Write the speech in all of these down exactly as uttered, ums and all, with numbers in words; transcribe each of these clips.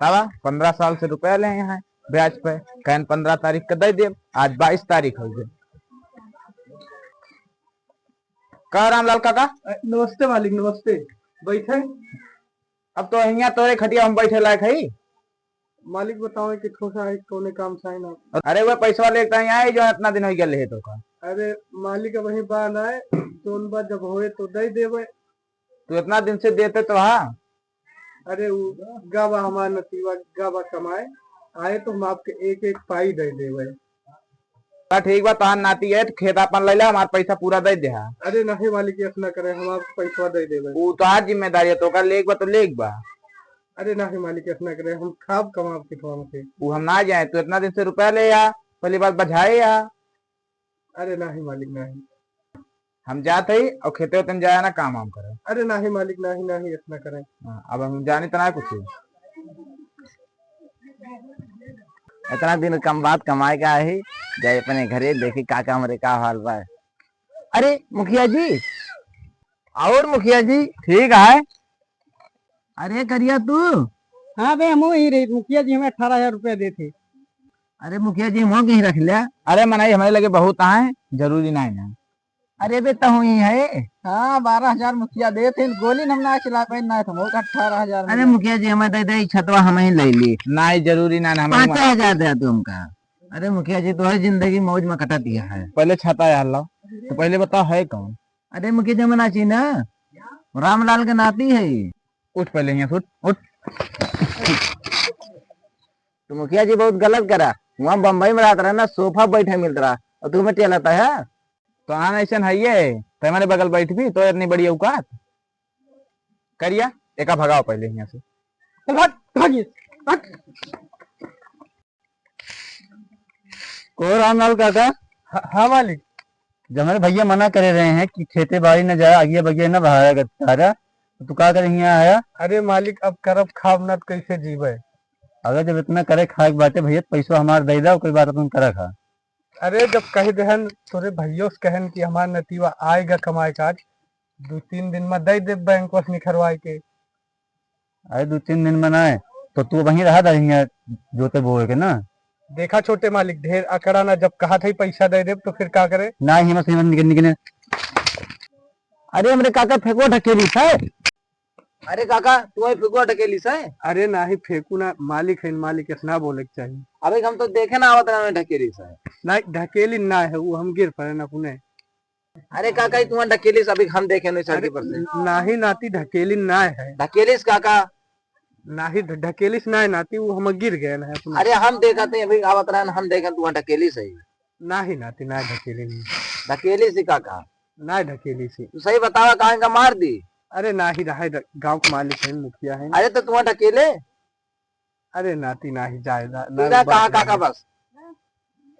बतावा, पन्द्रह साल से रुपया ले हैं ब्याज पे, कहन पन्द्रह तारीख के दे देब, आज बाईस तारीख होइ गए। का रामलाल काका? अ, नमस्ते मालिक, नमस्ते। बैठे। अब तो हियाँ तोरे खटिया हम बैठे लायक है। मालिक बताओ कि ठोसा है, कौने काम से आए ना? अरे वो पैसवा लेके यहाँ आए जो इतना दिन हो गया ले तो का। अरे मालिक अब वही बा ना है, जोन बा जब होए तो दे देवे। तू इतना दिन से देते तो हाँ। अरे उ गा बा हमार नतीवा, गा बा कमाए, आए तो हम आपके एक एक पाई दे देवे। ता ठीक बा, तहार नाती है तो खेत आपन ले ला, हमार पैसा पूरा दे दे हा। अरे नहीं मालिक, ऐसा ना करे, हम आपको पैसा दे देवे। उ तहार जिम्मेदारी है, तो का लेक बा तो लेक बा। अरे नहीं मालिक, ऐसा ना करे, हम खाब कमाब के ठोम के। उ हम ना जाए, तू इतना दिन से रुपया ले आ, पहली बात बझाए आ। अरे नाही मालिक, नाही। हम जात हई और खेते वेते में जाया ना, काम वाम करे। अरे नाही मालिक, नाही, नाही, इतना करे। हाँ, अब हम जानी तो ना कुछ। इतना दिन कम बात कमाए का है, जाए अपने घरे देखी का का हमरे का हाल बा। अरे मुखिया जी, और मुखिया जी? ठीक है। अरे करिया तू? हाँ बे, हम वही रही, मुखिया जी हमें अठारह हजार रुपया देते। अरे मुखिया जी, हम कहीं रख लिया। अरे मनई हमारे लगे बहुत आए, जरूरी नहीं है। अरे बे, तहु ही है। हाँ, बारह हजार मुखिया देते, गोली हम ना चला पाए, ना तो हम अठारह हजार अरे मिला। मुखिया जी, हमें दे दे, छतवा हम ही ले ली। नहीं, जरूरी ना, ना, हमें पाँच हजार दे तू हमका। अरे मुखिया जी, तो है जिंदगी मौज में कटा दिया है। पहले छाता यार लाओ, तो पहले बताओ है कौन? अरे मुखिया जी, हमें ना चाहिए ना, रामलाल के नाती है। उठ पहले यहाँ से, उठ, उठ। तो मुखिया जी बहुत गलत करा, वहाँ बम्बई में रहत रहे ना, सोफा बैठे मिलत रहा, और तू हमें टेलता है। तो आन ऐसन है ये, तो हमारे बगल बैठ भी, तो इतनी बड़ी औकात। करिया, एका भगाओ पहले यहाँ से। चल भाग, भाग ये, भाग। को रामलाल काका? हाँ, हाँ मालिक। जब हमारे भैया मना करे रहे हैं कि खेते बाड़ी न जाए, अगिया बगिया न बहाया कर तारा, तो तू का करे हियाँ आया? अरे मालिक, अब करब खाब ना तो कैसे जीवे? अगर जब इतना करे खाए के बाटे भैया, तो पैसवा हमार दे दा, ओकर बाद अपन करे खा। अरे जब कह देहन तोरे भैया से कहन कि हमार नतीवा आएगा कमाए का, आज दो तीन दिन में दे दे बैंक से निखरवाए के। अरे दो तीन दिन में ना आए, तो तू वहीं रहा दा हियाँ जोते बोए के ना। देखा छोटे मालिक, ढेर अकड़ा ना, जब कहा था ही पैसा दे दे तो फिर का करे? ना ही मत निकल, निकल, निकल। अरे हमरे काका फेंकवा ढकेली से। अरे काका, तू ही फेंकवा ढकेली से? अरे नाही फेंकू ना, मालिक है, मालिक ऐसा ना बोले के चाहिए। अबे हम तो देखे ना आवत ना ढकेली से। नहीं ढकेली ना है, वो हम गिर पड़े ना पुने। अरे काका, ई तुहां ढकेलिस, अभी हम देखे नहीं सड़की अरे, पर से। नाही नाती, ढकेलिस ना है। ढकेलिस काका? नाही ढ-, ढकेलिस ना है नाती, वो हम गिर गए ना है अपना। अरे हम देखा थे, अभी आवत रहन, हम देखे तुहां ढकेलिस है। नाही नाती, ना ढकेलिस। ढकेलिस ही काका? ना ढकेलिस ही। तू सही बतावा, कहाँ का मार दी? अरे नाही रहा है, गाँव के मालिक है, मुखिया है। अरे तो तुहां ढकेले? अरे नाती नाही जाए, ना, तू ना जा, कहाँ काका बस?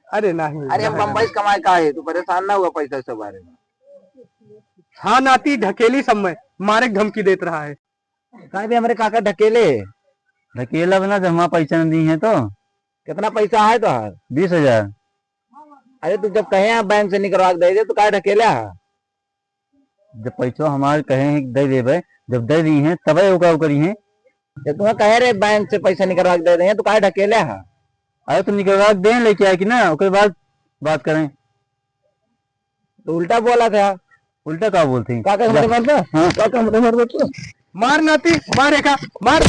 अरे नाही, अरे हम बम्बई से कमाए का है, तू परेशान ना हुआ पैसा के बारे में। हाँ नाती, ढकेली सब में मारे के धमकी देत रहा है। काहे बे हमरे काका ढकेले? ढकेला बना जब हमारा पैसा न दी है तो। कितना पैसा है तोहार? बीस हजार। अरे तू जब कहे हैं बैंक से निकलवा के दे दे तो काहे ढकेला है? जब पैसवा हमार कहे हैं कि दे देबे, जब दे दी हैं तबे ओका ओकरी हैं। जब तुम्हें कहे रहे बैंक से पैसा निकलवा के दे दे हैं तो काहे ढकेले हा? अरे तो निकलवा के दे लेके आए कि ना, ओकरे बाद बात करें। तो उल्टा बोला था। उल्टा का बोलते हैं? काका हमरे मार दो। हाँ। काका हमरे मार दो तो। मार नाती, मार एका, मार।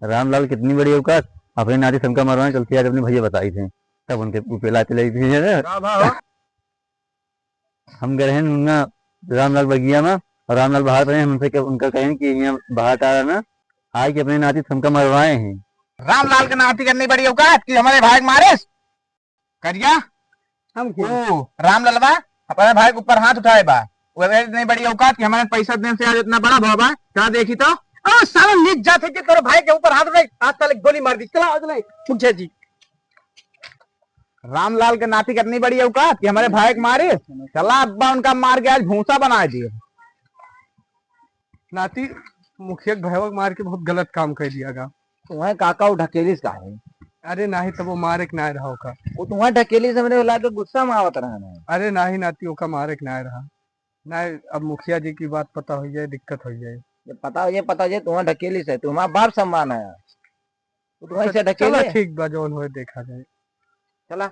रामलाल कितनी बड़ी औकात, अपने नाती सबका मरवाने चलती, आज अपने भैया बताई थे, तब उनके ऊपर लाते ले थे। का भाव? हम गए हैं उनका रामलाल बगिया में, और रामलाल बाहर पड़े हैं, हमसे कह-, उनका कहें कि यहाँ बाहर आ रहा ना, आए कि अपने नाती सबका मरवाए हैं। रामलाल के नाती करनी बड़ी औकात कि हमारे भाई के मारे। करिया? हम खेल। ओ, राम ललवा अपने भाई के ऊपर हाथ उठाए बा। वो इतनी बड़ी औकात कि हमारे पैसा देने से आज इतना बड़ा भवा बा। का देखी तो? ओ, साला नीच जात है कि तोरे भाई के ऊपर हाथ उठाए। आज साले गोली मार दी। चला, आज नहीं। मुखिया जी। रामलाल के नाती के इतनी बड़ी औकात कि हमारे भाई के मारे। चला अब्बा उनका मार के आज भूसा बना दिए। नाती, मुखिया के भैया के मार के बहुत गलत काम कर दिया गा। तुम्हें काका वो ढकेलिस का है? अरे नाही, तब वो मारे के ना रहा ओका। वो तुम्हें ढकेलिस, हमरे लागे गुस्सा में आवत रहा ना। अरे नाही नाती, ओका मारे के ना रहा। नाही, अब मुखिया जी की बात पता हो जाए, दिक्कत हो जाए। जब पता हो जाए, पता हो जाए, तुम्हारा ढकेली से, तुम्हारा बाप सम्मान है, तो तुम्हारा तो से ढकेली चला, है। ठीक बा, जौन होए देखा जाए। चला।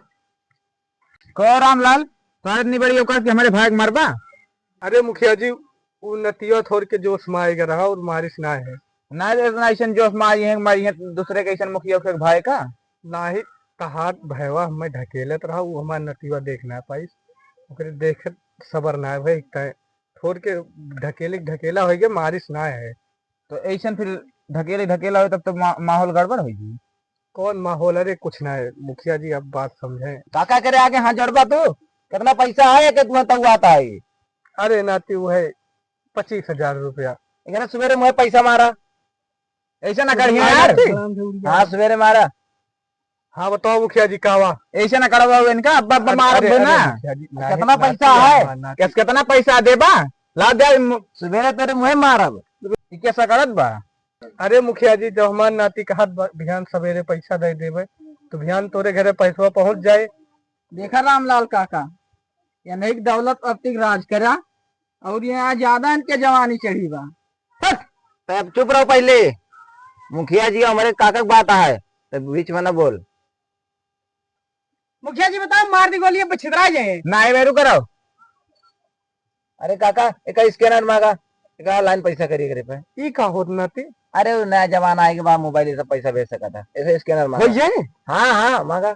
कहो रामलाल, तोहरे इतनी बड़ी औकात कि हमारे भाई के मारबा? अरे मुखिया जी, उ नतिया थोर के जोश में आएगा रहा और मारिस ना है। ना रे, इतना ऐसन जोश में आई है, मारी है दूसरे के ऐसन मुखिया के भाई का। नाही, तहार भैवा हमें ढकेलत रहा, उ हमार नतिया देख ना पाइस, ओकरे देखत सबर ना है भाई, तय थोर के ढकेले, ढकेला होइगे, मारिस ना है। तो ऐसन फिर ढकेले, ढकेला हो तब तो मा-, माहौल गड़बड़ होइगी। कौन माहौल? अरे कुछ ना है मुखिया जी, अब बात समझे। काका करे आगे हाथ जोड़बा तू? कितना पैसा है कि तुम्हें तऊ आता है? अरे नाती, वो है पच्चीस हजार रुपया। एकरा सुबेरे मुहे पैसा मारा, ऐसा ना करिए अरे यार। नाती। हाँ, सुबेरे मारा। हाँ बताओ मुखिया जी, का हुआ? ऐसे ना करवाओ इनका, अब्बा, अब्बा अरे, मारब अरे, ना। अरे मुखिया जी, नहीं, कितना नाती पैसा है? हमार नाती। किस, कितना पैसा देबा? ला दे मु- सुबेरे तेरे मुहे मारब। ई कैसा करत बा? अरे मुखिया जी, जब हमार नाती कहत बा, बिहान सवेरे पैसा दे देबे, तो बिहान तोरे घरे पैसवा पहुँच जाए। देखा रामलाल काका, ये नहीं दौलत अब तक राज करा, और ये आज ज्यादा इनके जवानी चढ़ी बा। हट! तब चुप रहो पहले। मुखिया जी, हमारे काका के बात है, तब बीच में ना बोल। मुखिया जी, बताओ, मार दी गोली, अब छितरा जाए। ना, ये मेरू करो। अरे काका, एक स्कैनर मांगा, एक लाइन पैसा करिए करे पे। ई का होत नाती? अरे, वो नया जमाना आएगा बा, मोबाइल से पैसा भेज सकता है, ऐसे स्कैनर मांगा। हो ये? हाँ, हाँ, मांगा।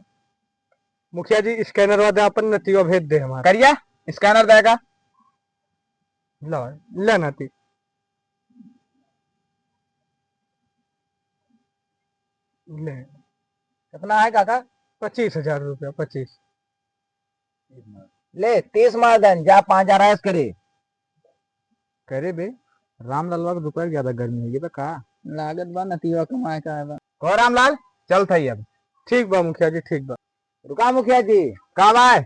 मुखिया जी, स्कैनर वादे अपन नतिया भेज दे हमार। करिया, स्कैनर देगा। ला, ले नाती। ले। कितना है काका? पच्चीस हजार रुपया, पच्चीस। ले, तीस मार देन, जा पाँच हजार ऐश करे। करे बे, रामलालवा के रुपया के ज्यादा गर्मी होइगे बा का? लागत बा नतिया कमाए का है बा। कहो रामलाल, चल थई अब। ठीक बा मुखिया जी, ठीक बा। रुका मुखिया जी। का बा?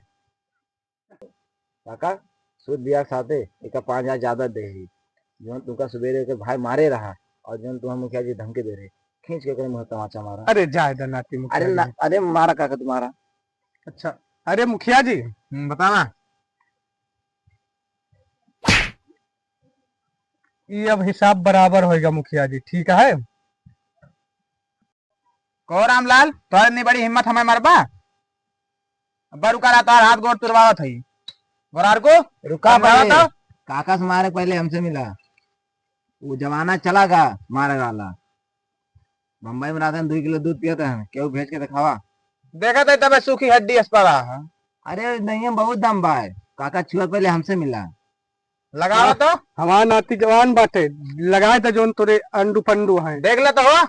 काका, सूद बियाह के साथे एका पाँच हजार ज्यादा दे ही। जौन तुमका सुबेरे के भाई मारे रहा और जौन तुम्हारे मुखिया जी धमकी दे रहे, खींच के ओकरे मुँह तमाचा मारा। अरे जाए दे नाती मुखिया अरे ना, जी। अरे मारा काका तुम्हारा। अच्छा, अरे मुखिया जी। हम्म, बतावा। ये अब हिसाब बराबर होएगा मुखिया जी, ठीक है? कहो रामलाल, तोहरे इतनी बड़ी हिम्मत हमें मरबा? अब्बा रुका रहा, तोहर हाथ गोड़ तुड़वावत हई। गोरार को रुका समझावा पहले। तो। काका से मारे पहले हमसे मिला। वो जमाना चला गा मारे वाला। बम्बई में रहते हैं, दो किलो दूध पियत हैं, केहू भेज के दिखावा। देखत है तबे सूखी हड्डी अस पड़ा है। अरे नहीं, हम बहुत दम बा है। काका छुआ पहले हमसे मिला। लगावा तो। हमार नाती जवान बाटे, लगाए त जौन तोरे अंडू पंडू हैं। देख ले तो हो,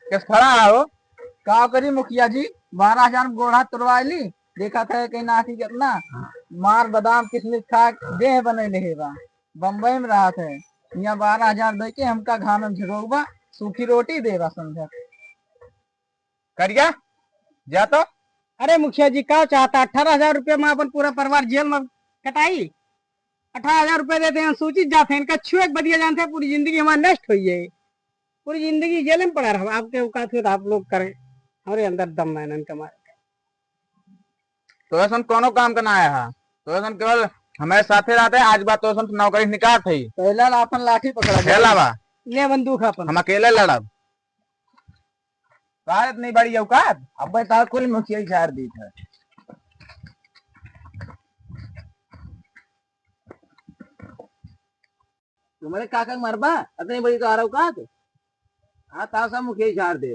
किस खड़ा है हो? का करी मुखिया जी, बारह हजार में गोड़ हाथ तुड़वा ली, देखा था कहीं नाती कितना मार बादाम किशमिश खा देह बने लेहे बा। बम्बई में रहत है, यहाँ बारह हजार दे के हमका घाम में झुकौबा, सूखी रोटी देबा समझा। करिया, जा तो। अरे मुखिया जी, का चाहता? अठारह हजार रुपया में अपन पूरा परिवार जेल में कटाई? अठारह हजार रुपया देते हैं, सूचित जाते हैं, इनका छुए के बदिया जानते हैं, पूरी जिंदगी हमारी नष्ट हुई है, पूरी जिंदगी जेल में पड़ा रहा। आपके औकात हो तो आप लोग करें, हमारे अंदर दम है ना इनका मारे। तो ऐसन कोनो काम का ना आया है, तो ऐसन केवल हमारे साथे रहते हैं, आज बात तो ऐसन नौकरी निकाल थी। पहला ला अपन लाठी पकड़ा। पहला बा। ले बंदूक अपन। हम अकेले लड़ब। भारत नहीं बड़ी औकात। अबे तार कुल मुखिया ही झाड़ दी था। तुम्हारे काका के मरबा, इतनी बड़ी तो आ रहा औकात। हाँ, तार सब मुखिया ही झाड़ दे।